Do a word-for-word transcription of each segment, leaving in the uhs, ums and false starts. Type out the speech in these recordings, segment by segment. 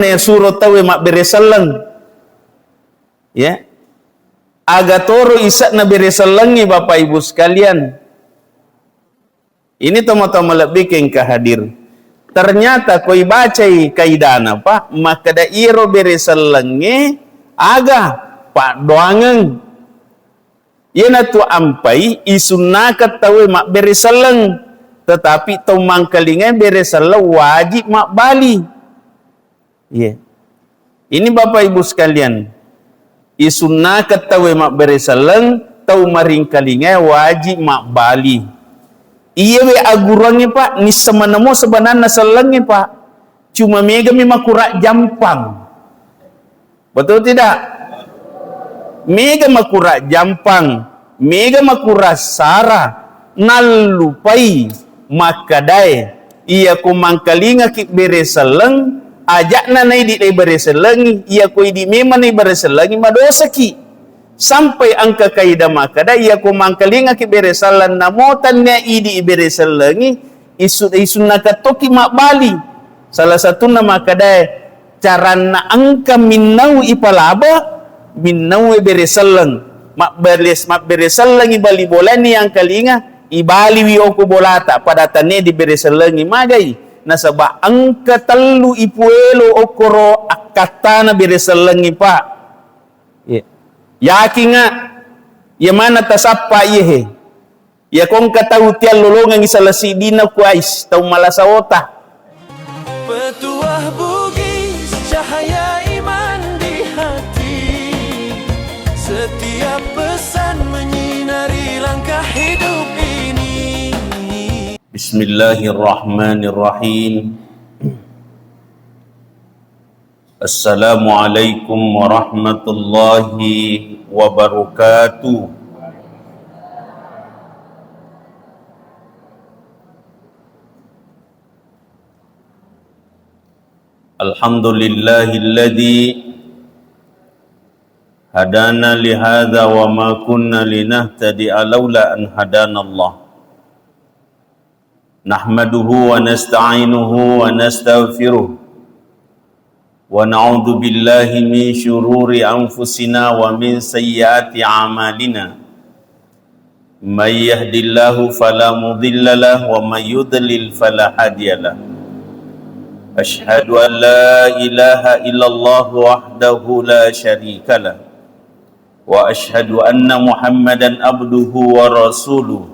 nasuro tauwe mabbere selleng. Ya. Aga toro ise'na bere sellengnge, Bapak Ibu sekalian. Ini tomatoa malebbi ke engka hadir. Ternyata ko ibacai kaidana, Pak, makkeda iyaro bere sellengnge aga paddoangeng. Iyanatu ampai isunnakeng tauwe mabbere selleng, tetapi tau mangkalingai bere selleng wajib mabbali. Iya. Ini Bapak Ibu sekalian, isunnakeng tauwe mabbere selleng, tau maringkalingai wajib mabbali. Iyawe agguruangnge, Pak, nisseng maneng mo sebenarna sellengnge, Pak. Cuma megami makura jampang. Betul tidak? Mega makura jampang, mega makura sara, nallupai makkedae, iyako mangkalingaki bere selleng, aja'na naidi bere sellengngi, iyako idi memang naibere sellengngi, madosaki. Sampai engka kaida makkeda, iyako mangkalingaki bere selleng namo tannia idi bere sellengngi, isu-, isunnakeng tokki mabbali. Salah satunna makkedae, caranna engka minnau ipalaba, minnau e bere selleng. Mabbere-, mabbere sellengngi bali bolani yangkalinga, ibaliwi okko bolata, pada tanne dibere sellengngi magai. Nasaba engka tellu ipuelo okkoro akkattana bere sellengngi, Pak. Iya. Yakinga, iya mana tasappa iyehe. Iyako engka tau tiang lolongengngi sala siddinna ku ais, tau malasa ota. Petuah Bugis, cahaya iman di hati. Setiap pesan menyinari langkah hidup ini. Bismillahirrahmanirrahim. Assalamualaikum warahmatullahi wabarakatuh. Alhamdulillahilladzi hadana lihadza wa ma kunna linahtadiya laula an hadanallah. Nahmaduhu wa nasta'inuhu wa nastaghfiruh. Wa na'udzu billahi min syururi anfusina wa min sayyiati a'malina. May yahdillahu fala mudilla lah wa may yudlil fala hadiya lah. Asyhadu an la ilaha illallah wahdahu la syarika lah. Wa asyhadu anna Muhammadan abduhu wa rasuluh,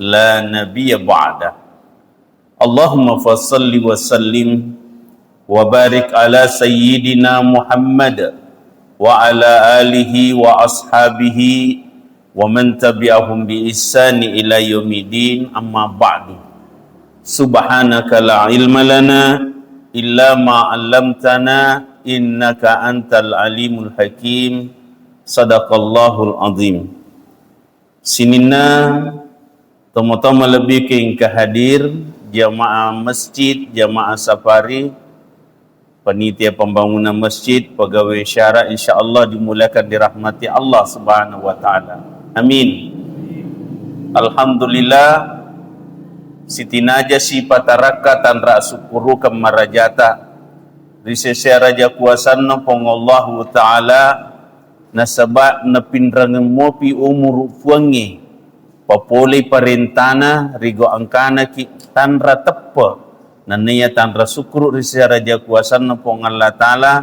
la nabiyya ba'dah. Allahumma fa shalli wa sallim wa barik ala sayyidina Muhammad wa ala alihi wa ashabihi wa man tabi'ahum bi ihsani ila yaumiddin, amma ba'du. Subhanaka la ilma lana illa ma 'allamtana innaka antal alimul hakim. Sadaqallahul azim. Sininna tomatoa malebbi ke engka hadir, jamaah masjid, jamaah safari, panitia pembangunan masjid, pegawai syara, insyaallah dimuliakan dirahmati Allah Subhanahu wa taala. Amin. Alhamdulillah, sitinaja sipatarakka tanra sukkurukeng marajata ri sese araja kuasanna Puang Allahu Ta'ala, nasaba napinrangeng mopi umuru Puangnge, papolei parentana, rigo engkanaki tanra teppe, nenniya tanra sukkuru ri sese araja kuasanna Puang Allah Ta'ala,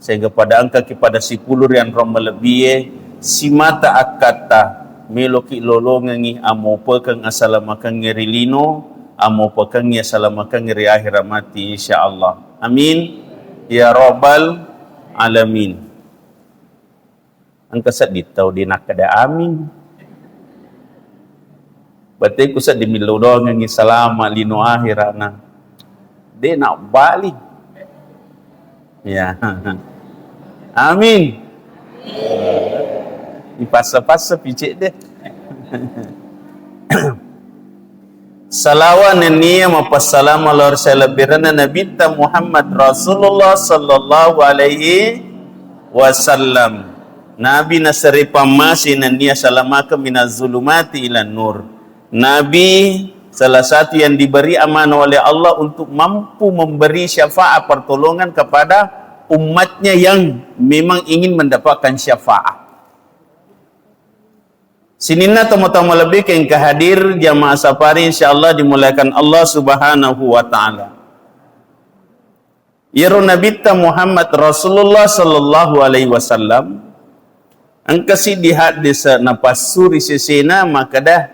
sehingga pada engkaki pada sipulung ri anro malebbie, simata akkatta, meloki lolongengi amopekeng asalamakengnge ri lino, amopekengngi asalamakengnge ri ahera mati, insyaallah. Amin ya rabbal alamin. Engka sedding tau de nakkeda amin. Batteku sedding millau doangengngi salama lino ahera na de nabbali. Ya. Amin. Ipassa-passa picek de. Salawa nenniya mapassalama lao ri salebbirenna Nabitta Muhammad Rasulullah sallallahu alaihi wasallam. Nabi nasere pammase nenniya salamakeng minaz zulumati ilan nur. Nabi salah satu yang diberi amanah oleh Allah untuk mampu memberi syafaat pertolongan kepada umatnya yang memang ingin mendapatkan syafaat. Sininna tomatoa malebbi engka hadir, jamaah safari, insyaallah dimuliakan Allah Subhanahu wa Ta'ala. Iyaro Nabitta Muhammad Rasulullah sallallahu alaihi wasallam, engka siddi haddese napassuri sesena makkeda,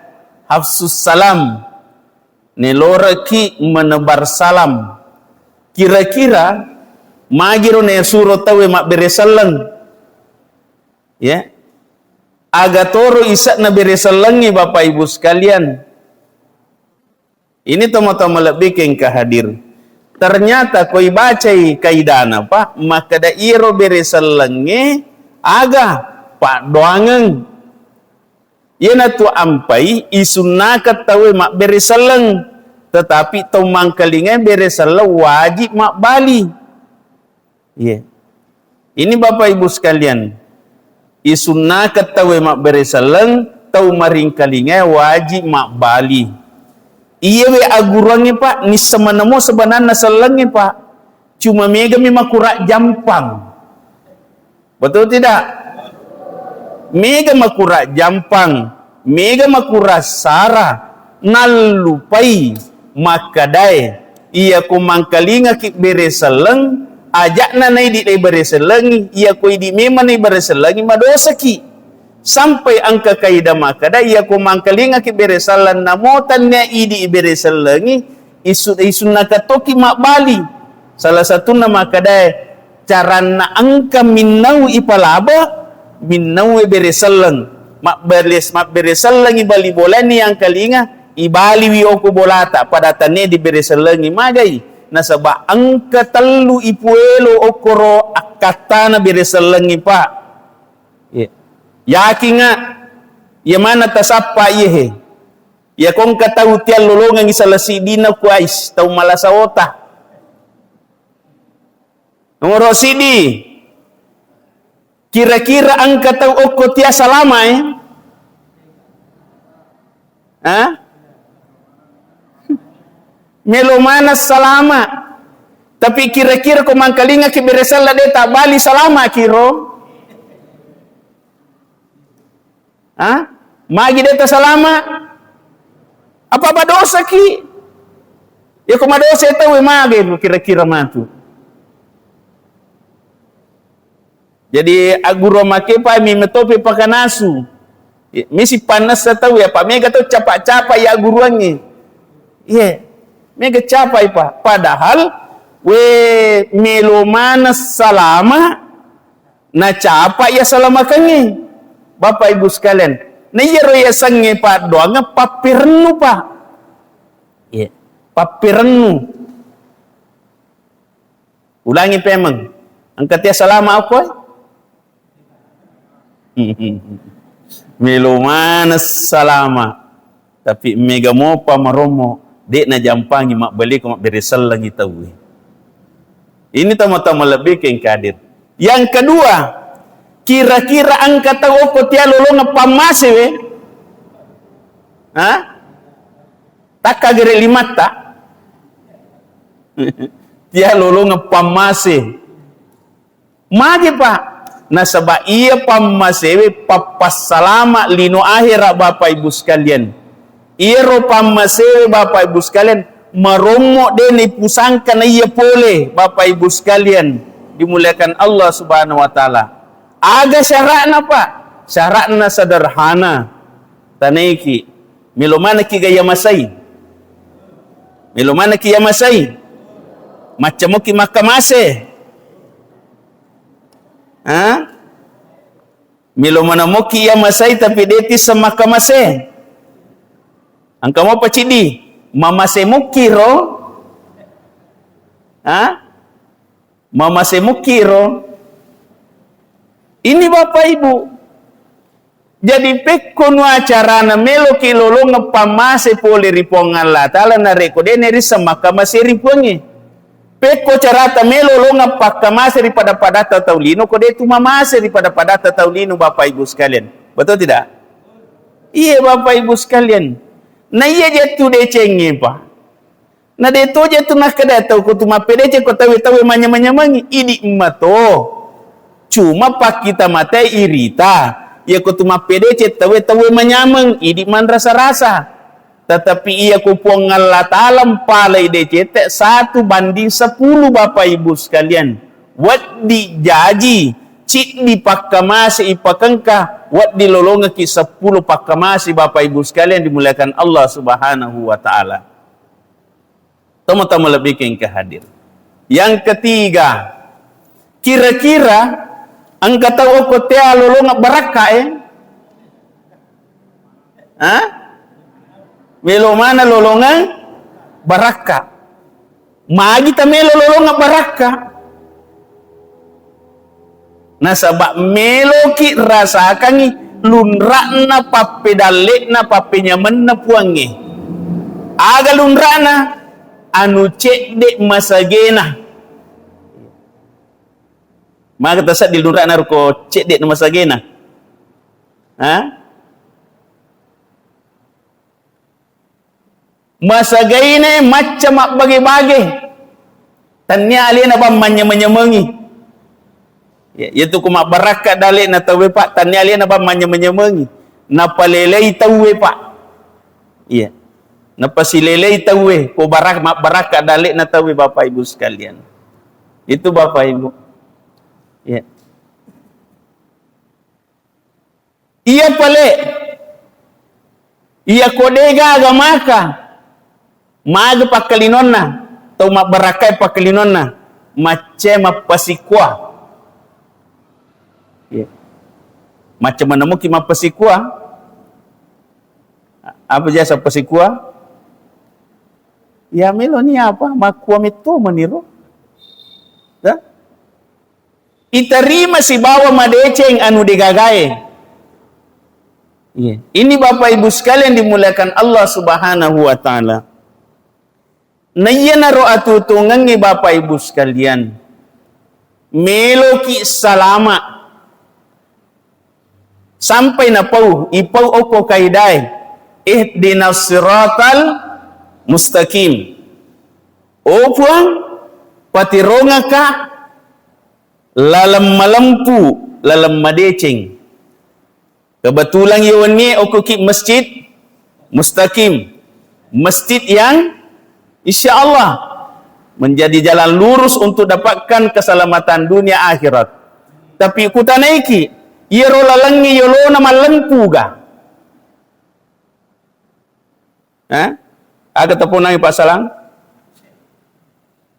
"Hafsus salam, neloreki menebar salam." Kira-kira magiro nasuro tauwe mabbere selleng? Ya. Aga toro ise'na bere sellengnge, Bapak Ibu sekalian? Ini tomatoa malebbi engka hadir. Ternyata ko ibacai kaidana, Pak, makkeda iyaro bere sellengnge aga paddoangeng. Iyanatu ampai isunnakeng tauwe mabbere selleng, tetapi tau mangkalingai bere selleng wajib mabbali. Iya. Ini Bapak Ibu sekalian, isunnakeng tauwe mabbere selleng, tau maringkalingae wajib mabbali. Iyawe agguruangnge, Pak, nisseng maneng mo sebenarna sellengnge, Pak. Cuma megami makura jampang. Betul tidak? Mega makura jampang, mega makura sara, nallupai makkedae, iyako mangkalingaki bere selleng, aja'na naidi naibere sellengi, iyako idi memang naibere sellengi, madosaki. Sampai engka kaida makkeda, iyako mangkalingaki bere selleng, namo tennia idi ibere sellengi, isu-, isunnakeng toki mabbali. Salah satunna makkedae, caranna engka minnau ipalaba, minnaue bere selleng. Mabbere-, mabbere sellengi bali bolaenni yangkalinga, ibaliwi okko bolata, pada tennia dibere sellengi magai. Nasaba engka tellu ipuelo okkoro akkattana bere sellengi, Pak. Iya. Yakinga, iya maneng tasappa iyehe. Iyako engka tau tiallolongengngi sala siddinna ku ais, tau malasa ota. Nomoro siddi, kira-kira engka tau okko tia salama, eh? Hah? Melo maneng salama. Tapi kira-kira ko mangkalingaki bere selleng de tabbali salama kiro? Ha? Magi de tasalama? Apa madosaki? Iyako madosa tauwe mage kira-kira matu. Jadi agguru makepa mi metopi pakanasu. Misi pannessa tau ya, pa mega tau capa-capa ya agguruangnge. Iya, mega capai pa. Padahal we melo maneng salama, nacapa iya salamakengnge, Bapak Ibu sekalian. Na iyaro yasengnge paddoangeng pappirennu, Pak. Iya, pappirennu. Ulangi pemeng. Engka tia salama okko? Melo maneng salama. Tapi mega mopa marommo, de najampangi mabbaliko mabbere sellengi tauwe. Ini tama-tama lebbi ke engka hadir. Yang kedua, kira-kira engka tau okko tia lolongeng pammase we? Ha? Takka gere limatta? Tia lolongeng pammase. Magi, Pak? Nasaba iya pammasewe pappassalama lino ahera, Bapak Ibu sekalian. Iyaro pammasewe, Bapak Ibu sekalian, marommo de nipusangka na iya pole, Bapak Ibu sekalian, dimuliakan Allah Subhanahu wa Ta'ala. Aga syara'na, Pak? Syara'na sederhana. Tanaiki, melo manekki gaya masai? Melo manekki iya masai? Maccamoki makkamase? Ha? Melo manamokki iya masai tapi de tisseng makkamase? Engka mopa ciddi, mamase mukki ro? Ha? Mamase mukki ro? Ini Bapak Ibu. Jadi pekko nua carana meloki lolongeng pammase pole ri Puang Allah Ta'ala, narekko de nerisseng makkamase ri Puangnge. Pekko carata melo lolongeng pakkamase ri pada-padatta tau lino, ko de tu mamase ri pada-padatta tau lino, Bapak Ibu sekalian. Betul tidak? Iya, Bapak Ibu sekalian. Na iya jettu decengnge, Pak. Na de toje tu nakkeda tau ko tu mappedece ko tauwe, tauwe manyameng-nyamengi, idi mato. Cuma pakkita mate irita, iya ko tu mappedece tauwe, tauwe manyameng, idi manrasa-rasa. Tetapi iya ko Puang Allah Taala mpalai decete satu banding sepuluh, Bapak Ibu sekalian. Weddi jaji, ciddi pakkamase ipakengka, weddi lolongekki sepuluh pakkamase, Bapak Ibu sekalian dimuliakan Allah Subhanahu wa Ta'ala. Tama-tama lebih ke engka hadir. Yang ketiga, kira-kira engka tau okko tea lolongeng barakka, eh? Hah? Melo mana lolongeng barakka. Magi tamelo lolongeng barakka? Nasaba meloki rasakangi lunra'na pappedalle'na pappenyamenna Puangnge. Aga lunra'na? Anu cedde masagena. Maka tasedding lunra'na ruko cedde na masagena. Ha? Masagaine macca mabbage-bage. Tannia alena bang manyameng-nyamengi. Ya, yaitu ku mabbarakka dale na tauwe, Pak, tannia alena bang manyameng-nyamengi. Napalelei tauwe, Pak. Iya. Napasilelei tauwe, ko barak-, mabbarakka dale na tauwe, Bapak Ibu sekalian. Itu Bapak Ibu. Iya. Iya pale, iya ko degaga maka, maga pakkalinonna, tau mabbarakkai pakkalinonna, macce mappasikua. Iya. Macce menemuki mappasikua. Apa jasa pasikua? Ya meloni apa? Makua metto meniro. Dah? Itarima sibawa madeceng anu degagae. Iya. Ini Bapak Ibu sekalian dimuliakan Allah Subhanahu wa Ta'ala. Naiyanaro atutungengngi Bapak Ibu sekalian, meloki salama sampai napau, ipau okko kaidae, ihdinas siratal mustaqim. O Puang, patirongaka laleng malempu, laleng madeceng. Kebetulan iya wennie okkoki masjid mustaqim. Masjid yang insya Allah menjadi jalan lurus untuk dapatkan keselamatan dunia akhirat. Tapi kutanaiki, iyaro lalengnge yolona mallempuga? Eh? Aga taponangi Pak Salang?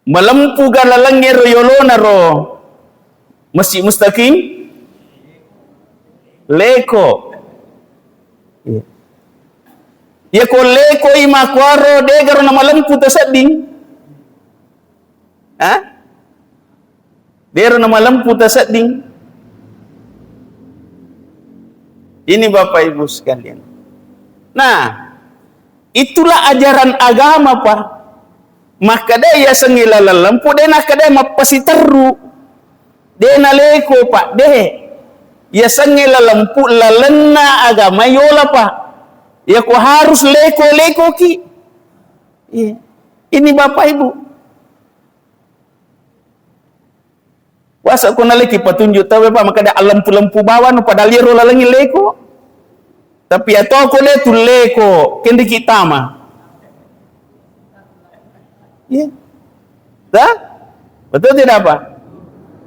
Malempuga lalengnge ro yolona ro Masjid Mustaqim? Leko. Iya. Iya ko lekoi makuaro degaro na malempu tasedding. Ha? Dero namalempu tasedding. Ini Bapak Ibu sekalian. Nah, itulah ajaran agama, Pak. Makkeda yasengnge laleng lempu, de nakkeda mappasiterru. De naleko, Pak, de. Yasengnge lalempu lalenna agama yola, Pak. Yako harus leko-lekoki. Iya. Ini Bapak Ibu. Wasa ko naleki patunjuk tauwe, Pak, makkeda alempu-lempu bawang, padahal iyaro lalengnge leko. Tapi atau ko de tu leko, kendiki tama. Iya. Dah? Betul tidak, Pak?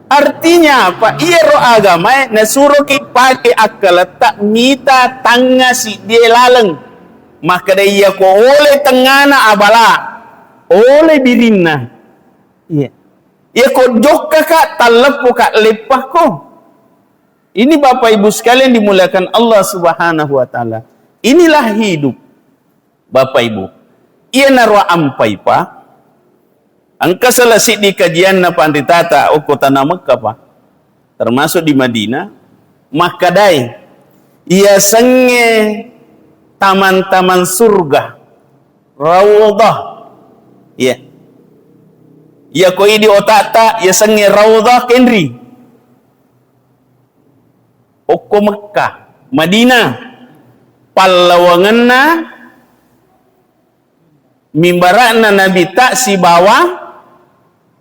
Artinya apa? Iyaro agamae nasuroki pake akkaletta mita tangnga siddie laleng. Makkeda iya ko ole tengngana abala, ole birinna. Iya. Iya ko jokkaka, talleppoka, leppakko. Ini Bapak Ibu sekalian dimuliakan Allah Subhanahu wa Ta'ala. Inilah hidup, Bapak Ibu. Iyanaro ampai, Pak. Engka salah siddi kajianna panritata okko tanah Mekka, Pak. Termasuk di Madinah. Makkadai, iyasengnge taman-taman surga. Raudhah. Iya. Iya ko idi otakta, iyasengnge Raudhah, kenri. Okko Mekka, Madinah, pallawangenna mimbara'na Nabitta sibawa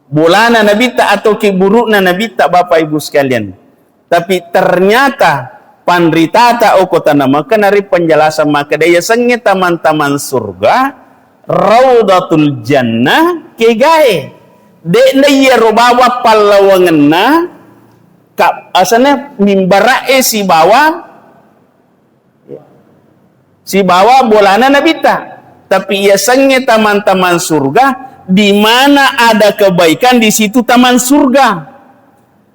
bolana Nabitta atau kibburu'na Nabitta, Bapak Ibu sekalian. Tapi ternyata panritata okko tana Mekah nari penjelasan makkeda yasengnge taman-taman surga, Raudatul Jannah, kegae. De'na iyaro bawang pallawangenna, ka-, asenna mimbara'e sibawa sibawa bolana Nabitta. Tapi yasengnge taman-taman surga, di mana ada kebaikan, di situ taman surga.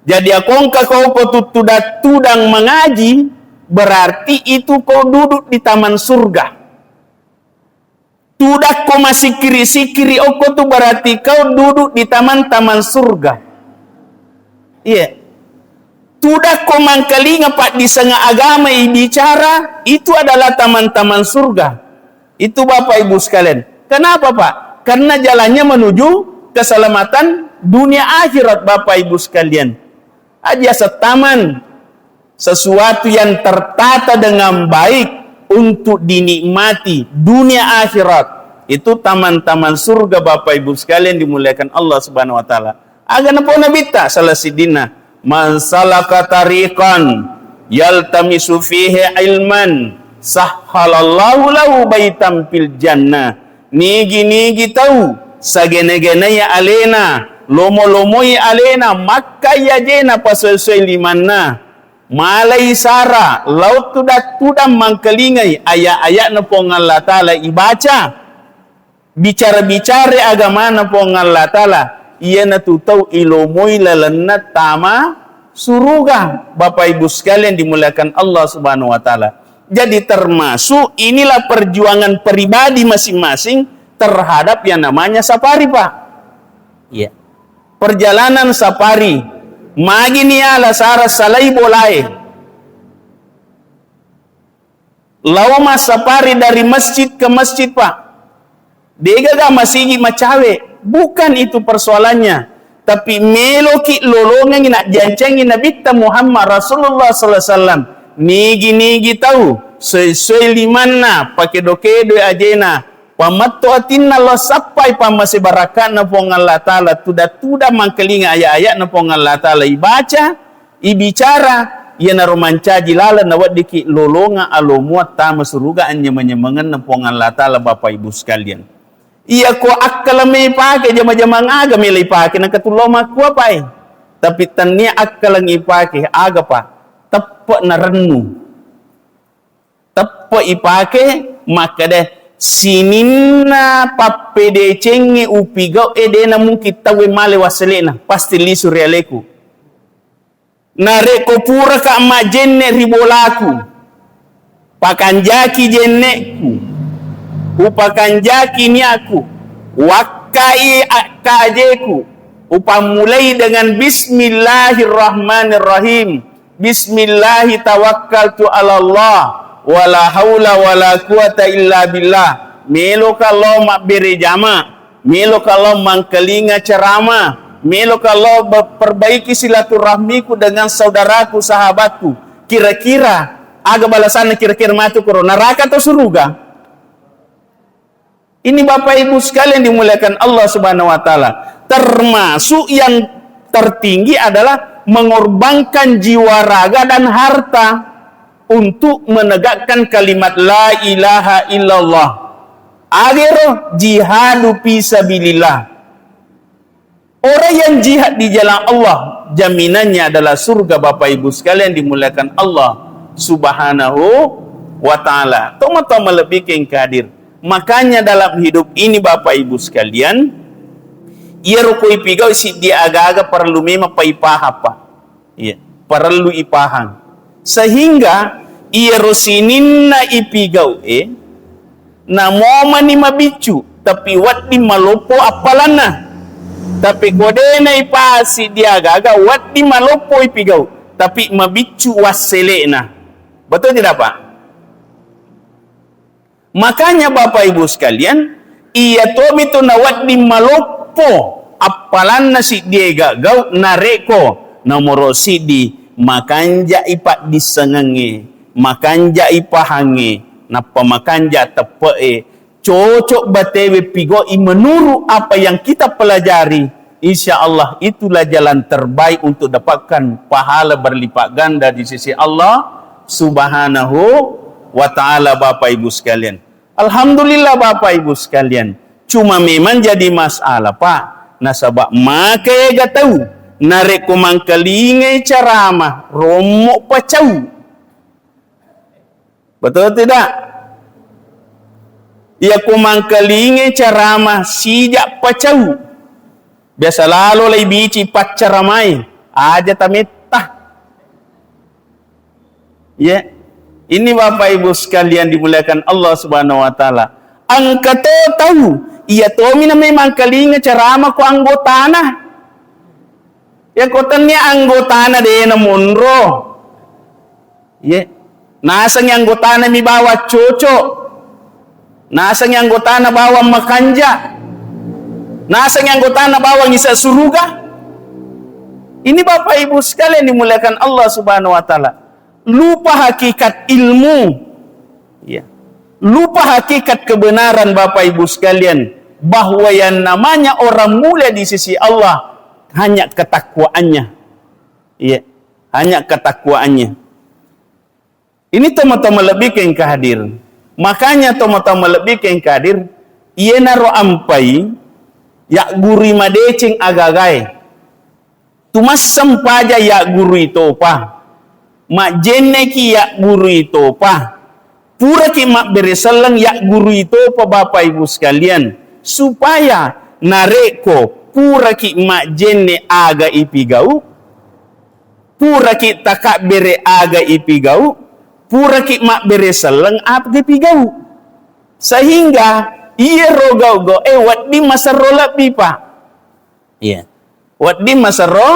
Jadi, akongka koko tuttuda-, tudang mengaji, berarti itu kau duduk di taman surga. Tudakko masikiri-sikiri okko tu, berarti kau duduk di taman-taman surga. Iya. Tudakko mangkalinga paddisengeng agama ibicara, itu adalah taman-taman surga. Itu, Bapak Ibu sekalian. Kenapa, Pak? Karena jalannya menuju keselamatan dunia akhirat, Bapak Ibu sekalian. Aja setaman sesuatu yang tertata dengan baik untuk dinikmati dunia akhirat. Itu taman-taman surga, Bapak Ibu sekalian dimuliakan Allah Subhanahu wa Ta'ala. Aga napau Nabitta, salah siddinna, "Man salaka tariqan yaltamisu fihi ilman, sahhalallahu lahu baitan fil jannah." Nigi-nigi tau sagene-genei alena, lomo-lomoi alena, makkai ajena pasesoi limanna, malai sara lao tudang-tudang mangkalingai aya-aya'na Puang Allah Ta'ala ibaca, bicara-bicara agamana Puang Allah Ta'ala, iyanatu tau ilomoi lalenna tama suruga. Bapak Ibu sekalian dimuliakan Allah Subhanahu wa Ta'ala. Jadi, termasuk inilah perjuangan pribadi masing-masing terhadap yang namanya safari, Pak. Iya. Perjalanan safari. Magi ni ala sara salai bolae. Lao massafari dari masjid ke masjid, Pak. Degaga masigi macawe. Bukan itu persoalannya. Tapi meloki lolongengi najjancengi Nabitta Muhammad Rasulullah sallallahu alaihi wasallam. Nigi-nigi tau, soi-soi limanna, pakedo-kedo ajena, pametto atinna lao sappai pammase barakatna Puang Allah Ta'ala, tuda-tuda mangkalinga aya-ayatna Puang Allah Ta'ala ibaca, ibicara, iyanaro mancaji laleng naweddiki lolonga alomuang tama suruga anyameng-nyamengenna Puang Allah Ta'ala, Bapak Ibu sekalian. Iyako akkaleng melo ipake, jama-jamang aga melo ipake, nakatullo makkuapai. Tapi tennia akkaleng ipake, aga, Pak? Teppe narennu. Teppe ipake, makkeda, sininna pappedecengnge upigau e, dena mungkin tauwe male wasselena, pasti lisu ri aleku. Narekko puraka majjenne ri bolaku, pakanjaki jenneku, upakanjaki niaku, wakkai akkajeku, upammulai dengan bismillahirrahmanirrahim. Bismillahi tawakkaltu ala Allah, wala haula wala quwata illa billah. Meloka lao mabbere jama, meloka lao mangkalinga ceramah, meloka lao be-, perbaiki silaturahmiku dengan saudaraku, sahabatku. Kira-kira aga balasanna kira-kira matu koro? Neraka atau suruga? Ini Bapak Ibu sekalian dimuliakan Allah Subhanahu wa Ta'ala, termasuk yang tertinggi adalah mengorbankan jiwa raga dan harta untuk menegakkan kalimat la ilaha illallah. Agero jihadu fi sabilillah. Orang yang jihad di jalan Allah, jaminannya adalah surga, Bapak Ibu sekalian dimuliakan Allah Subhanahu wa Ta'ala. Tomatoa malebbi keng kadir. Makanya dalam hidup ini, Bapak Ibu sekalian, iyaro ko ipigau siddi aga-aga parellu memang paipahang, Pak. Iya, parellu ipahang. Sehingga iyaro sininna ipigau e, namomani mabiccu, tapi wedding maloppo appalanna. Tapi ko dena ipahang siddi aga-aga, wedding maloppo ipigau, tapi mabiccu wassele'na. Betul tidak, Pak? Makanya, Bapak Ibu sekalian, iya tomi tu nawedding maloppo appalanna siddi e gau narekko nomoro siddi makanja'i paddissengengnge, makanja'i pahangnge, nappa makanja teppe'e, cocok batewe pigau'i menurut apa yang kita pelajari, insya Allah itulah jalan terbaik untuk dapatkan pahala berlipat ganda di sisi Allah Subhanahu wa Ta'ala, Bapak Ibu sekalian. Alhamdulillah, Bapak Ibu sekalian. Cuma memang jadi masalah, Pak. Nasaba maka ega tau narekko mangkalingai ceramah, rommo pacau. Betul tidak? Iya ko mangkalingai ceramah sijak pacau. Biasa lalo lai bici paccaramai, aja tametta. Ya. Ini Bapak Ibu sekalian dimuliakan Allah Subhanahu wa Ta'ala. Engka to tau, iya tomi na memang kalinga ceramah ko anggotana. Ya ko tennia anggotana de na monro. Ye. Nasengi anggotana mi bawa cocok. Nasengi anggotana bawang makanja. Nasengi anggotana bawang isa suruga. Ini Bapak Ibu sekalian dimuliakan Allah Subhanahu wa Ta'ala. Lupa hakikat ilmu. Ya. Lupa hakikat kebenaran Bapak Ibu sekalian, bahwa yang namanya orang mulia di sisi Allah hanya ketakwaannya. Iya. Hanya ketakwaannya. Ini tomatoa malebbi ke engka hadir. Makanya tomatoa malebbi ke engka hadir, iyenaro ampai yaggurui madeceng agagae. Tumasseng paja yaggurui topa. Majjenneki yaggurui topa. Puraki mabbere selleng yaggurui topa Bapak Ibu sekalian. Supaya narekko puraki majjenne aga ipigau, puraki takabbere aga ipigau, puraki mabbere selleng aga ipigau. Sehingga iyaro gau-gau e wedding maserro lebbi, Pak. Iya. Wedding maserro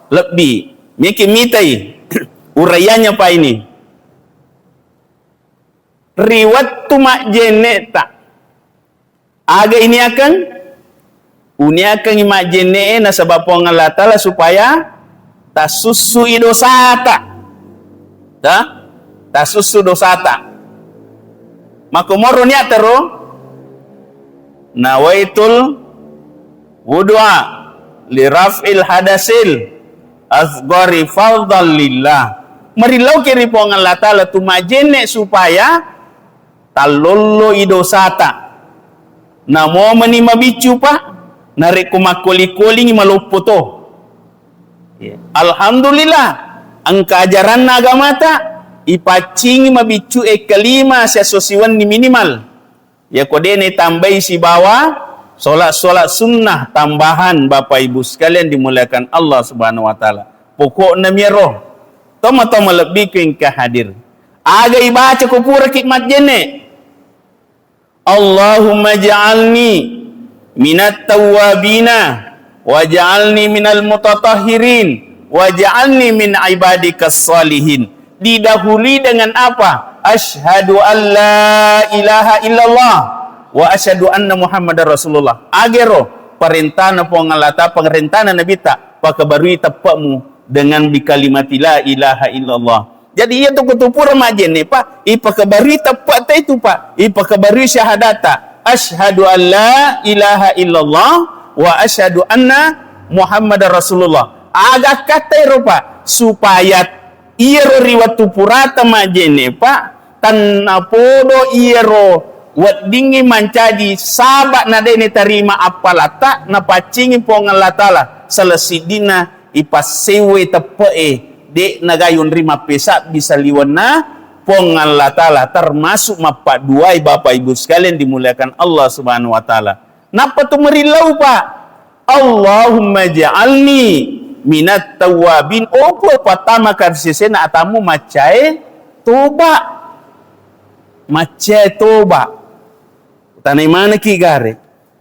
lebbi. Miki mitai. Uraiannya, Pak, ini. Ri wettu majjenne ta. Aga iniakeng? Uniakengngi majjenne'e nasaba Puang Allah Ta'ala supaya tasussui dosata. Ta? Tasussu dosata. Makkomoro niattaro? Nawaitul wudu'a li raf'il hadasil asghari fardhan lillah. Marillau ki ri Puang Allah Ta'ala tu majjenne supaya tallolloi dosata. Namo meni mabiccu, Pak, narekko makkoli-kolingi maloppo to. Iya. Alhamdulillah, engka ajaranna agamata, ipaccingi mabiccu e kalima siasso siwenni minimal. Iya ko de' natambai sibawa solat-solat sunnah tambahan, Bapak Ibu sekalian dimuliakan Allah Subhanahu wa Ta'ala. Pokokna miyaro. Toma-toma lebbi ku engka hadir. Aga ibaca ko puraki majjenne? Allahumma ja'alni minat tawwabina waj'alni minal mutatahhirin waj'alni min ibadikas salihin. Didahului dengan apa? Asyhadu an la ilaha illallah wa asyhadu anna Muhammadar Rasulullah. Agero parentana Puang Allah Ta'ala, parentana Nabitta, pakabarui teppe'mu dengan bikalimati la ilaha illallah. Jadi, iya tu kutu pura majjenne, Pak, ipakabarui teppe'ta itu, Pak, ipakabarui syahadata, asyhadu an la ilaha illallah wa asyhadu anna Muhammadar Rasulullah. Aga katta ero, Pak, supaya iyaro ri wettu purata majjenne, Pak, tennapodo iyaro weddingngi mancaji saba' na de' natarima appalatta napaccingi Puang Allah Ta'ala, salah siddinna ipassewwai teppe'e, de' nagaga yonri mappesabbi saliwenna Puang Allah Ta'ala, termasuk mappadduai Bapak Ibu sekalian dimuliakan Allah Subhanahu wa Ta'ala. Nappa tu merillau, Pak. Allahumma ja'alni minat tawwabin. Oh, Puang, pattama ka ri sesena atammu maccae toba. Maccae toba. Tanai maneki gare.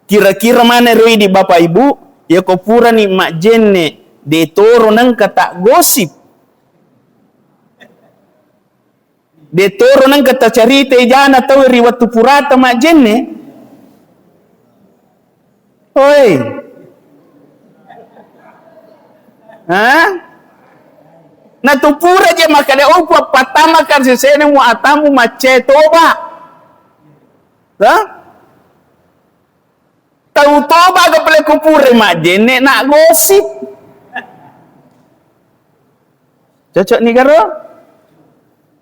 Kira-kira manero idi Bapak Ibu, yako purani majjenne, de' toro nengka ta gosip. De' toro nengka tacaritai jana tau ri wettu purata majjenne. Oi. Ha? Natu pura je makkeda, oh, Puang, pattama ka ri sesena mu atammu maccae toba. Ha? Tau toba ga pale ko pura majjenne na gosip. Cocok ni garo?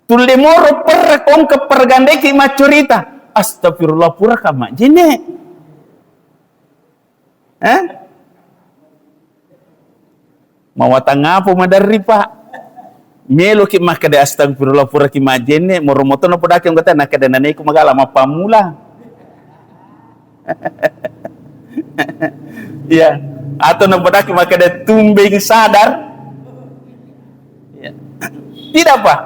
Tulle moro perra kongke pergandeki maccurita. Astagfirullah, pura ka majjenne. Eh? Mawatang apa maderri, Pak? Meloki makkeda, "Astagfirullah, puraki majjenne," moro moto napodaki anggota, nakkeda, "Naneku magala mappammula." Iya. Atau napodaki makkeda, "Tumbeng sadar." Iya. Tidak, Pak.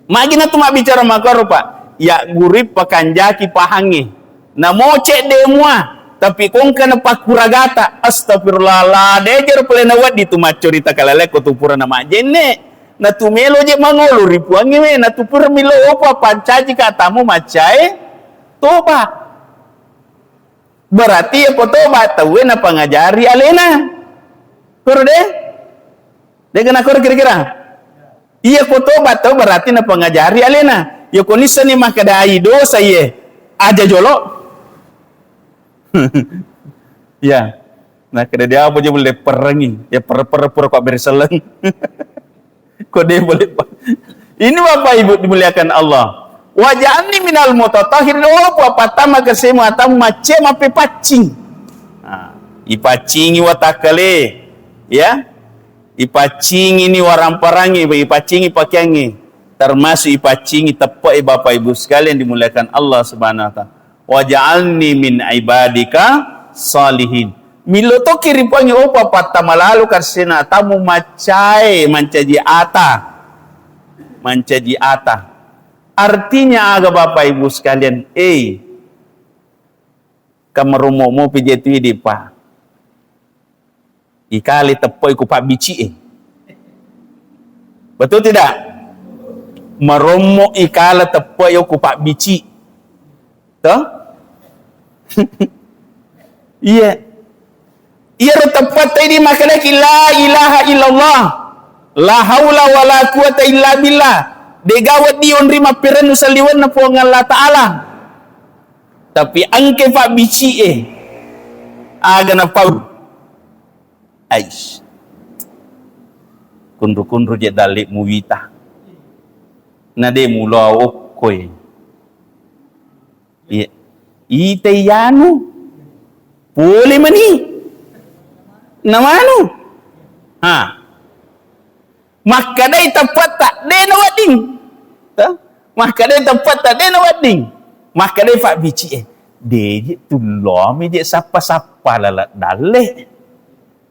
Magi natu mabbicara makkoro, Pak. Ya gurui pakanjaki pahangnge. Namo cedde mua, tapi kongka napakkuragata, astagfirullah, la dejero pole nawedding tu maccorita kalalekko tu pura namajjenne, natu melo je mangolo ri Puangnge we, natu pura milo opa pancaji ka tamu maccae toba. Berarti ya ko toba tauwe napangajari alena. Koro de? Dega nakoro kira-kira? Iya ko toba tau berarti napangajari alena. Ya ko nissani makkeda ai dosa iye. Aja jolo. Ya. Nakkeda dia apa je mulle perengi. Ya per-, per-, pura kok bereseleng. Ko de boleh, Pak. Ini Bapak Ibu dimuliakan Allah. Waj'alni minal mutatahhirin. Oh, apa tama kesemu atam macce mappepaccing. Nah, ipaccingi watakkale. Ya. Ipaccingini waramparangnge, ipaccingi pakeangnge, termasuk ipaccingi teppe'e, Bapak Ibu sekalian dimuliakan Allah Subhanahu wa Ta'ala. "Waj'alni min ibadika salihin." Millo tokki ri Puangnge, opa patta malalu karsena tamu maccae mancaji ata. Mancaji ata. Artinya aga, Bapak Ibu sekalian? Eh, kamarummo mopi je tu idi, Pak. Ikale teppe'i ku pabbici'e. Betul tidak? Marommo ikala teppe'i ku pabbici. Toh? Iya. Iyaro teppe'ta idi makkedaki la ilaha illallah. La haula wala quwata illa billah. Degaga wedding onri mapperennu saliwenna Puang Allah Ta'ala. Tapi engke pabbici'e, aga napau. Ais. Kunru-kunru je dalle muwita. Na de mulo okkoe. Iya. Ite yanu. Pole mani. Namanu. Ha. Makkedai teppe'ta, de nawedding. Toh? Makkedai teppe'ta, de nawedding. Makkedai pabbici'e, de je tullomi je sappa-sappa laleng dalle.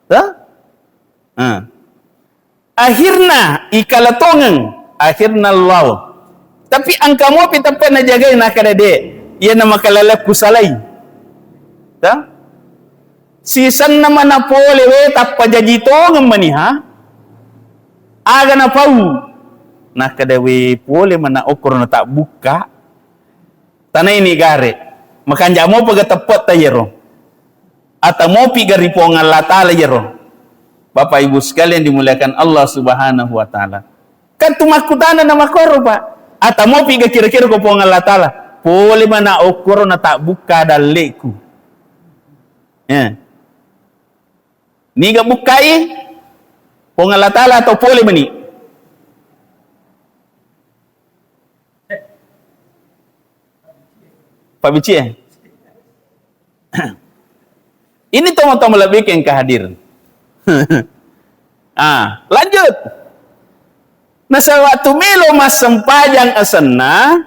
Toh? Ah. Akhirna ikala tongeng, akhirna lao. Tapi engka mopi teppe'na jagai, nakkeda de, iyana makalalekku salai. Toh? Sisenna mana pole we tappa jaji tongeng mani, ha? Aga napau? Nakkeda we pole mana okkoro na tabbukka. Tanaini gare. Makanja mopa ga teppe'ta yero. Ata mopi ga ri Puang Allah Ta'ala yero. Bapak Ibu sekalian dimuliakan Allah Subhanahu wa Ta'ala. Kan tu makkutana na makkoro, Pak. Ata mopi ga kira-kira ko Puang Allah Ta'ala. Pole mana okkoro na tabbukka dalleku. Eh. Niga bukkai? Puang Allah Ta'ala atau pole mani? Pabbici'e? Ini tomo-tomo lebih ke engka hadir. Ah, lanjut. Nasaba tu melo massempajang asenna,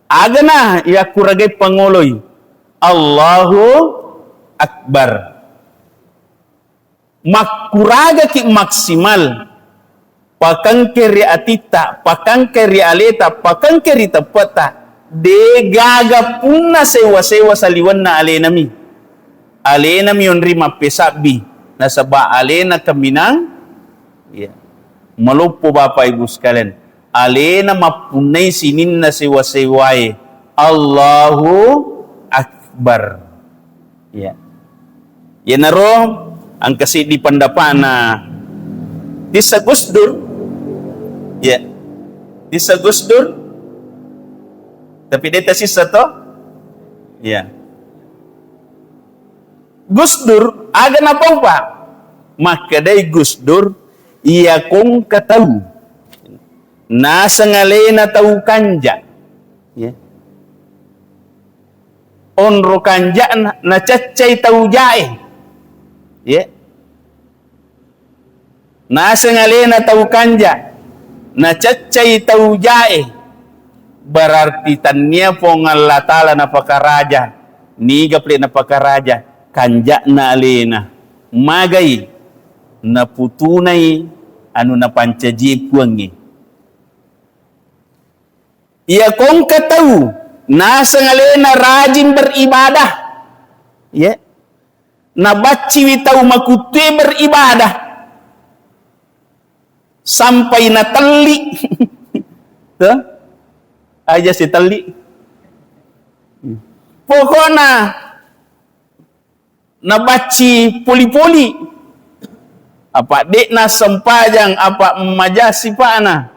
agana yakkuragai pangoloi. Allahu Akbar. Makkuragaki maksimal, pakengke ri atitta, pakengke ri aleta, pakengke ri teppe'ta, degaga punna sewa-sewa saliwenna alenami. Alenami onri mappesabbi, nasaba alena kaminang, iya. Maloppo Bapak Ibu sekalian, alena mappunnai sininna sewa-sewae. Allahu Akbar. Ya. Iyanaro engka siddi pendapatna tissa Gus Dur. Ya. Tissa Gus Dur. Tapi de tasissa to? Ya. Gus Dur, aga napau, Pak? Makkedai Gus Dur, iya kongka tau naseng alena tau kanja. Ya. Onro kanja'na, nacaccai tau jae. Ya. Naseng alena tau kanja, nacaccai tau jae, berarti tannia Puang Allah Ta'ala napakaraja. Niga pale napakaraja? Kanja'na alena. Magai? Naputunai anu napancaji Puangnge. Iya kongka tau naseng alena rajin beribadah. Ya. Nabacciwi tau makuttue beribadah sampai natelli. Tuh. Aja si telli. Pokokna nabacci poli-poli. Apa de'na sempajang, apa maja sipa'na.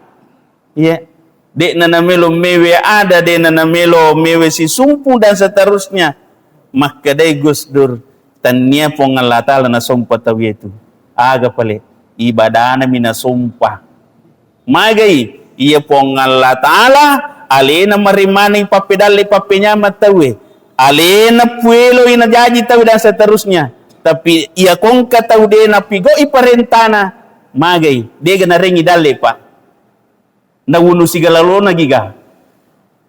Iya. De'na namelo mewe ada, de'na namelo mewe sisumpu dan seterusnya. Makkedai Gus Dur, tannia Puang Allah Ta'ala nasompa tau itu. Aga pale? Ibadanami nasompa. Magai? Iya Puang Allah Ta'ala alena marimaneng pappedalle pappenyameng tauwe. Alena pueloi najaji tau dan seterusnya. Tapi iya kongka tau de napigoi parentana, magai? Dega narengi dalle, Pak. Nawunu sigalalona giga.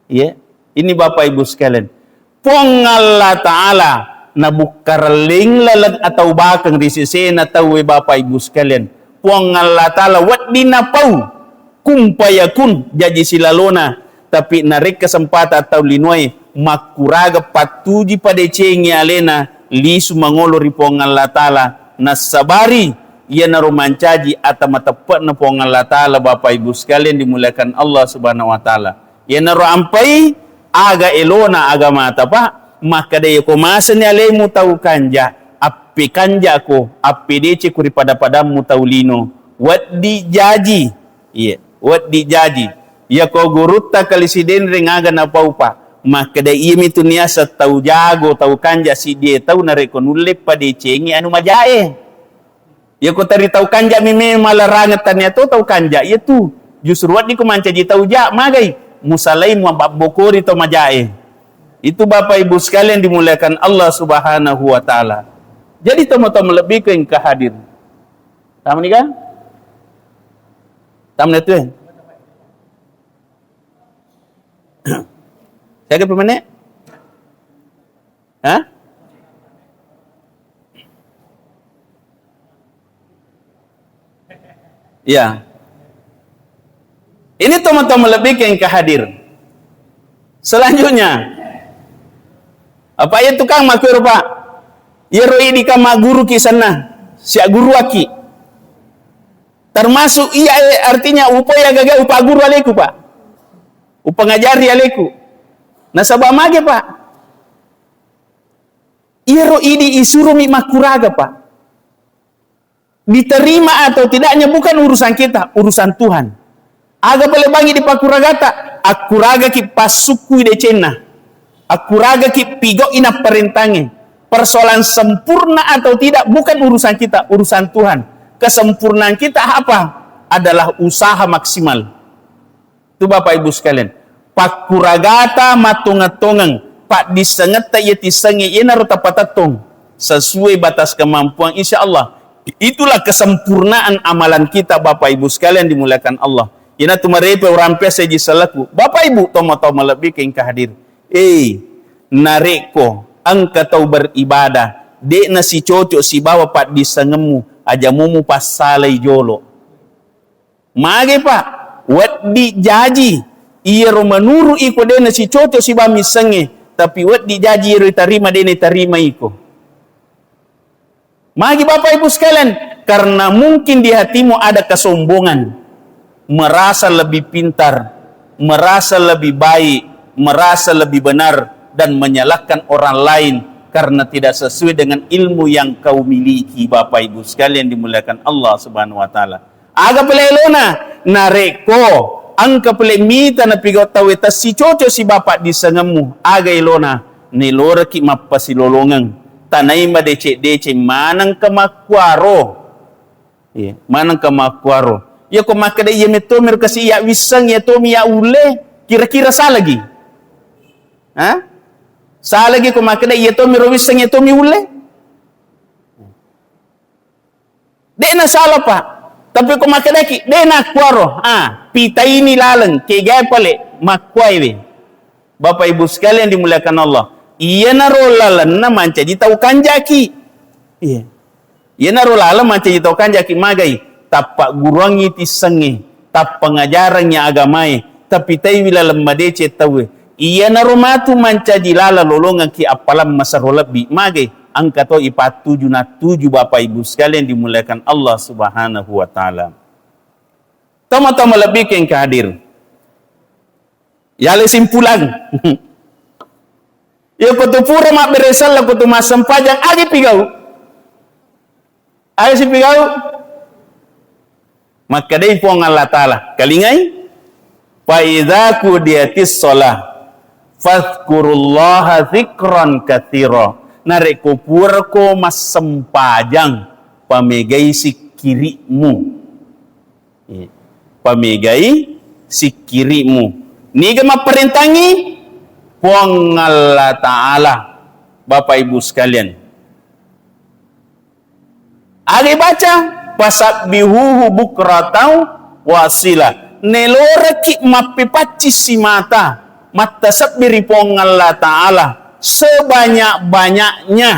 Iya. Ini Bapak Ibu sekalian. Puang Allah Ta'ala nabukkarelleng laleng atau bakeng ri sesena tauwe, Bapak Ibu sekalian. Puang Allah Ta'ala wedding napau kun fayakun, jaji silalona. Tapi narekko kesempatan tau linoe, makkuraga pattuji padecengi alena, lisu mangolo ri Puang Allah Ta'ala, nassabari, iyanaro mancaji ata mateppe'na Puang Allah Ta'ala, Bapak Ibu sekalian dimuliakan Allah Subhanahu wa Ta'ala. Iyanaro ampai aga elona agamata, Pak, makkeda, iyako masenni alemu tau kanja, appekanjako, appedeceko ri pada-padammu tau lino, wedding jaji. Iya, wedding jaji. Iyako gurutta Kali Sidenreng aga napau, Pak? Makkeda, iyamitu niaseng tau jago, tau kanja siddie tau narekko nulle padecengi anu majae. Iyako teri tau kanja mi memang malarangeng, tania to tau kanja iyatu. Justru weddingko mancaji tau ja, magai? Musalai, muabbokori to majae. Itu Bapak Ibu sekalian dimuliakan Allah Subhanahu wa Ta'ala. Jadi tomatoa malebbikeng engka hadir. Tama nika? Tamna tu, eh. Siaga pemene? Hah? Ya. Ini tomatoa malebbikeng engka hadir. Selanjutnya, apa iya tukang makkero, Pak? Iyaro idi ka magguruki senna, siagguruaki. Termasuk iya, eh, artinya upaya gaga upagguru aleku, Pak. Upangajari aleku. Nasaba mage, Pak? Iyaro idi isuromi makkuraga, Pak. Diterima atau tidaknya bukan urusan kita, urusan Tuhan. Aga pale bangi dipakkuragata, akkuragaki passukkui decenna. Akkuragaki pigau'i napparentangnge. Persoalan sempurna atau tidak bukan urusan kita, urusan Tuhan. Kesempurnaan kita apa? Adalah usaha maksimal. Tu Bapak Ibu sekalian, pakkuragata mattongeng-tongeng, paddissengetta iya tissengnge iyanaro tapatettong sesuai batas kemampuan, insya Allah. Itulah kesempurnaan amalan kita, Bapak Ibu sekalian dimuliakan Allah. Iyanatu marepe urampe seji selaku. Bapak Ibu, tomatoa malebbikeng engka hadir. Eh, narekko engka tau beribadah, de'na sicoco sibawa paddissengemmu, aja mumu passalai jolo. Mage, Pak? Wedding jaji iyaro menuru iko de'na sicoco sibawa missengnge, tapi wedding jaji iyaro itarima de'na itarima iko. Magi Bapak Ibu sekalian? Karena mungkin di hatimu ada kesombongan, merasa lebih pintar, merasa lebih baik, merasa lebih benar, dan menyalahkan orang lain karena tidak sesuai dengan ilmu yang kau miliki. Bapak Ibu sekalian dimuliakan Allah Subhanahu wa Ta'ala. Aga pale elona? Narekko engka pale mita napigau tauwe tessicoco sibawa paddissengemmu, aga elona? Neloreki mappasilolongeng. Tanai madeceng-deceng manengka makkuaro. Iya, manengka makkuaro. Iya ko makkeda iya metto miro kasi iya wisseng iya tomi iya ulle, kira-kira salagi? Ha? Salagi ko makkeda iya tomi ro wisseng iya tomi ulle? De' na sala, Pak. Tapi ko makkedaki, de' na kuaro. Ah, pitaini laleng, kegai pale, makkuaiwe. Bapak Ibu sekalian dimuliakan Allah. Iyanaro lalenna mancaji tau kanjaki. Iya. Iyanaro laleng mancaji tau kanjaki magai. Tappa guruangngi tissengnge, tappa ngajarangngi agamae, tapi taiwi laleng madeceng tauwe. Iyanaro matu mancaji laleng lolongengki appalang masero lebbi. Magai, engka to ipattuju nattuju Bapak Ibu sekalian dimuliakan Allah Subhanahu wa Ta'ala. Toma-toma lebbi ke engka hadir. Yale simpulang. Ya, ko tu pura mabbere selleng, ko tu massempajang, agi pigau? Aga sipigau? Makkedai Puang Allah Ta'ala, kalingai, "Fa idza qudiyatis shalah, fadzkurullaha dzikran katsira." Narekko purako massempajang, pamegai sikkiri'mu. Iya. Pamegai sikkiri'mu. Niga mapparentangngi? Puang Allah Ta'ala. Bapak Ibu sekalian. Aga ibaca, "Fasabbihuhu bukratan wa asila." Nelorekki mappepacci simata, mattasebbi ri Puang Allah Ta'ala sebanyak-banyaknya.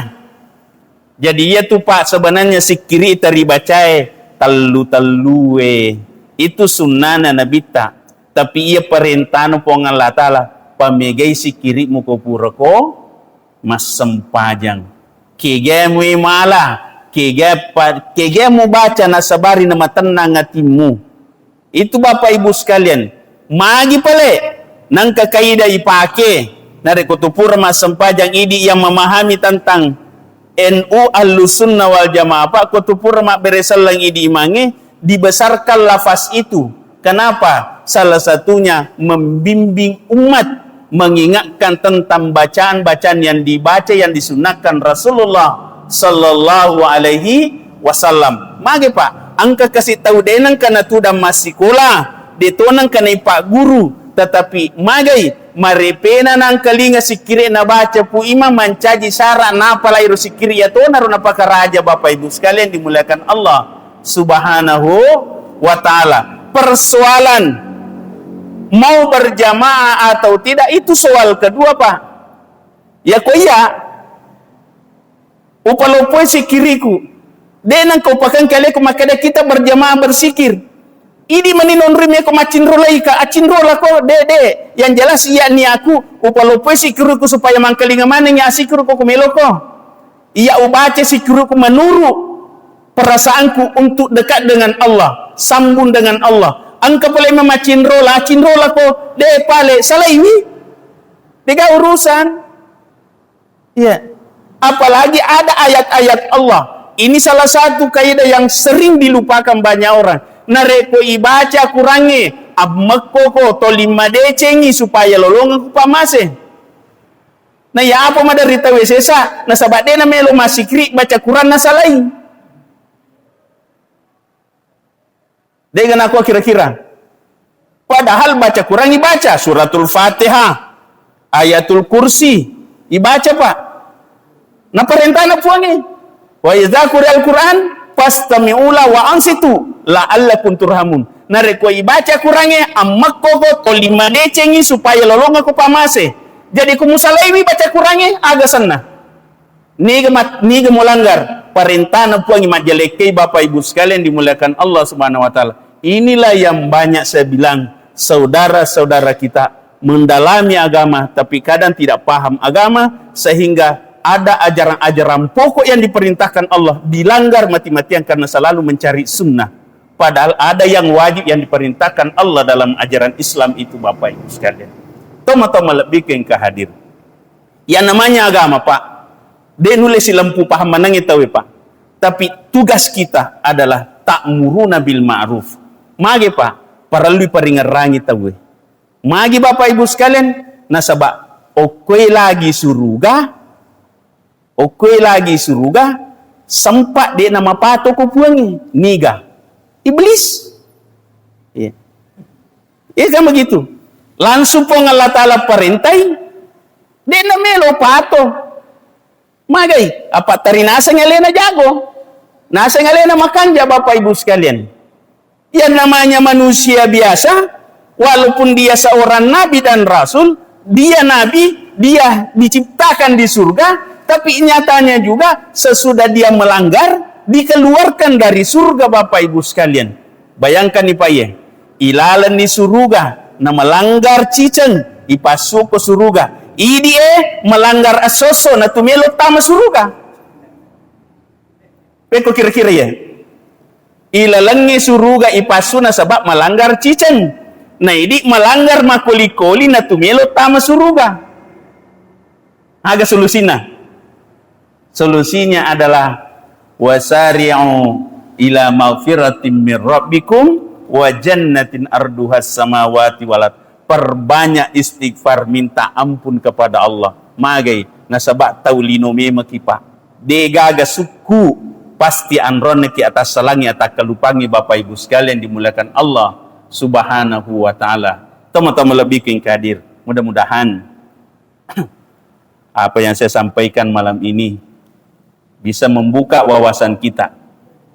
Jadi, iyatu, Pak, sebenarnya sikkiri taribacae tellu-tellue. Itu sunnana Nabitta. Tapi iya parentana Puang Allah Ta'ala, pamegai sikkirimu ko purako massempajang. Kega mui mala, kega pa-, kega mubaca nasabari namatennang atimmu. Itu Bapak Ibu sekalian, magi pale nengka kaidah ipake, narekko tu pura massempajang idi yang memahami tentang N U Ahlussunnah wal Jamaah, Pak, ko tu pura mabbere selleng idi imangnge, dibesarkan lafaz itu. Kenapa? Salah satunya membimbing umat, mengingatkan tentang bacaan-bacaan yang dibaca, yang disunnahkan Rasulullah sallallahu alaihi wasallam. Mage, Pak, engka kasi tau de nengka natudang massikola, de to nengka naipagguru, tetapi magai marepena nangkalinga sikkiri nabaca Pu Imam mancaji sara napalai ro sikkiri yatona ro napakaraja. Bapak Ibu sekalian dimuliakan Allah Subhanahu wa Ta'ala. Persoalan mau berjamaah atau tidak, itu soal kedua, Pak. Ya ko iya, upaloppoi sikkiriku. De nengka upakengke aleku makkeda kita berjamaah bersikir. Idi mani nonroi meko maccinrolai ka, accinrola ko, de, de. Yang jelas iya ni aku, upaloppoi sikkiriku supaya mangkalinga maneng ya sikkiriku ku meloko. Iya ubaca sikkiriku menurut perasaanku untuk dekat dengan Allah, sambung dengan Allah. Engka pale memang maccinrola, accinrola ko, de pale, salaiwi. Dega urusan. Iya. Apalagi ada ayat-ayat Allah. Ini salah satu kaidah yang sering dilupakan banyak orang. Narekko ibaca Qurangnge, ammekko ko, tolimma decengi supaya lolongeng ku pamase. Na ya apa maderri tauwe sesa, nasaba de na melo masikri baca Quran nasalai. Dega nakua kira-kira. Padahal baca Quran ibaca, Suratul Fatihah, Ayatul Kursi, ibaca, Pak. Naparentana Puangnge, "Wa idza quri'al Quran fastami'u la wa ansitu la'allakum turhamun." Narekko ibaca Qurangnge, ammekko ko, tolimma decengi supaya lolongeng ko pamase. Jadi ko musalaiwi baca Qurangnge, aga senna. Niga mat-, niga mulanggar parentana Puang majjalekkei, Bapak Ibu sekalian dimuliakan Allah Subhanahu wa Ta'ala. Inilah yang banyak saya bilang, saudara-saudara kita mendalami agama, tapi kadang tidak paham agama, sehingga ada ajaran-ajaran pokok yang diperintahkan Allah dilanggar mati-matian karena selalu mencari sunnah. Padahal ada yang wajib yang diperintahkan Allah dalam ajaran Islam itu, Bapak Ibu sekalian. Toma-toma lebih ke engka hadir. Yang namanya agama, Pak, de nulle silempu paham manengngi tauwe, Pak. Tapi tugas kita adalah ta'muruna bil ma'ruf. Mage, Pak, parellui paringerrangi tauwe. Magi, Bapak Ibu sekalian, nasaba okkoe lagi suruga, Okkoi lagi suruga, sempat de' namapato ko Puangnge. Niga? Iblis. Iya. Iya kan begitu. Langsung Puang Allah Ta'ala parentai, de' namelo pato. Magai, apa teri naseng alena jago. Naseng alena makanja, Bapak Ibu sekalian. Yang namanya manusia biasa, walaupun dia seorang nabi dan rasul, dia nabi, dia diciptakan di surga, tapi nyatanya juga sesudah dia melanggar, dikeluarkan dari surga, Bapak Ibu sekalian. Bayangkan nih, Pak, ye. Ilalenni suruga, na melanggar ciceng, ipassuko suruga. Idi e melanggar esso-esso, na tumelo tama suruga. Pekko kira-kira ya. Ilalengnge suruga ipassu nasaba melanggar ciceng. Na idi melanggar makoli-koli na tumelo tama suruga. Aga solusinna? Solusinya adalah, "Wasari'u ila maghfiratin min rabbikum wa jannatin arduhas samawati wal ard." Perbanyak istighfar, minta ampun kepada Allah. Magai, nasaba tau lino memeki, Pak. De gaga sukku, pasti anronneki atassalangi, atakkalupangi, Bapak Ibu sekalian dimuliakan Allah Subhanahu wa Ta'ala. Teman-teman lebih ke hadir. Mudah-mudahan apa yang saya sampaikan malam ini bisa membuka wawasan kita.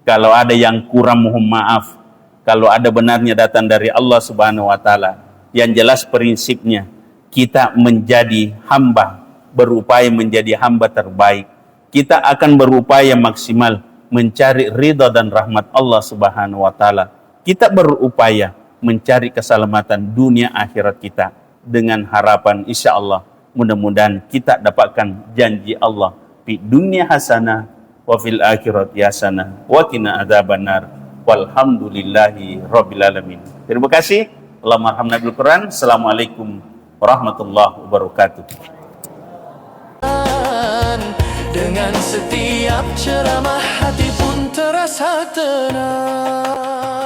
Kalau ada yang kurang, mohon maaf. Kalau ada benarnya datang dari Allah Subhanahu wa Ta'ala. Yang jelas prinsipnya, kita menjadi hamba, berupaya menjadi hamba terbaik. Kita akan berupaya maksimal mencari ridha dan rahmat Allah Subhanahu wa Ta'ala. Kita berupaya mencari keselamatan dunia akhirat kita dengan harapan, insya Allah, mudah-mudahan kita dapatkan janji Allah, "Fi dunya hasanah wa fil akhirati hasanah wa qina adzabannar." Walhamdulillahi rabbil alamin. Terima kasih. Allahumma arhamna bil Quran. Assalamualaikum warahmatullahi wabarakatuh. Dengan setiap ceramah, hati pun terasa tenang.